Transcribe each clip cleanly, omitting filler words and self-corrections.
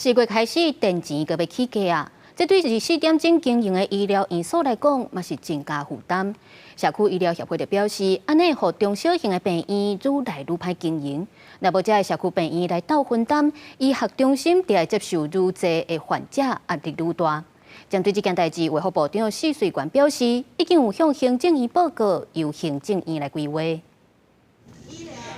4月開始電錢閣欲起價啊！這對24點鐘經營的醫療院所來講，嘛是增加負擔。社區醫療協會就表示，按呢予中小型的病院愈來愈歹經營。若無這个社區病院來鬥分擔，醫學中心就愛接受愈濟的患者，壓力愈大。針對這件代誌，衛福部長許瑞元表示，已經有向行政院報告，由行政院來規劃。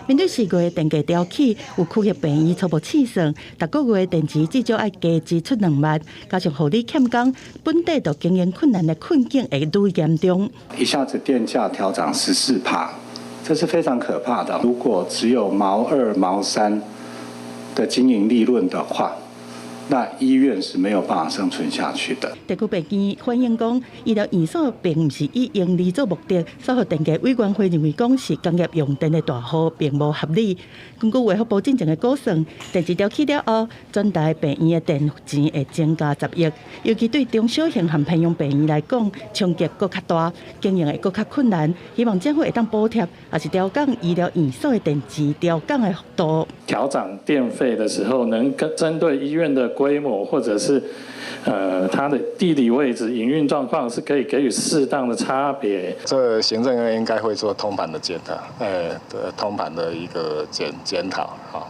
面對4月電價調起，有區域病院初步試算，逐個月電錢至少愛加支出2萬，加上護理欠工，本底就經營困難的困境會愈嚴重。一下子電價調漲14趴，這是非常可怕的。如果只有毛二毛三的經營利潤的話，那醫院是沒有辦法生存下去的。地區病院反映講，醫療院所並毋是以營利做目的，所以電價委員會認為講是工業用電的大戶，並無合理。根據衛福部進前的估算，電錢調起了後，全台病院的電錢會增加10億，尤其對中小型和偏鄉病院來講，衝擊閣較大，經營會閣較困難。希望政府會當補貼，抑是調降醫療院所的電錢調降的幅度。調漲電費的時候，能跟針對醫院的規模，或者是它的地理位置、營運狀況，是可以給予適當的差別。這行政院應該會做通盤的檢討，通盤的一個檢討，好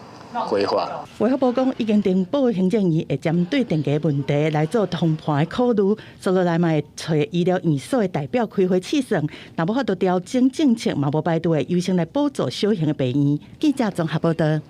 規劃。衛福部講，已經呈報行政院會針對電價問題來做通盤的考慮，接落來嘛會揣醫療院所的代表開會試算，若無法度調整政策，嘛無排除會優先來補助小型的病院。記者綜合報道。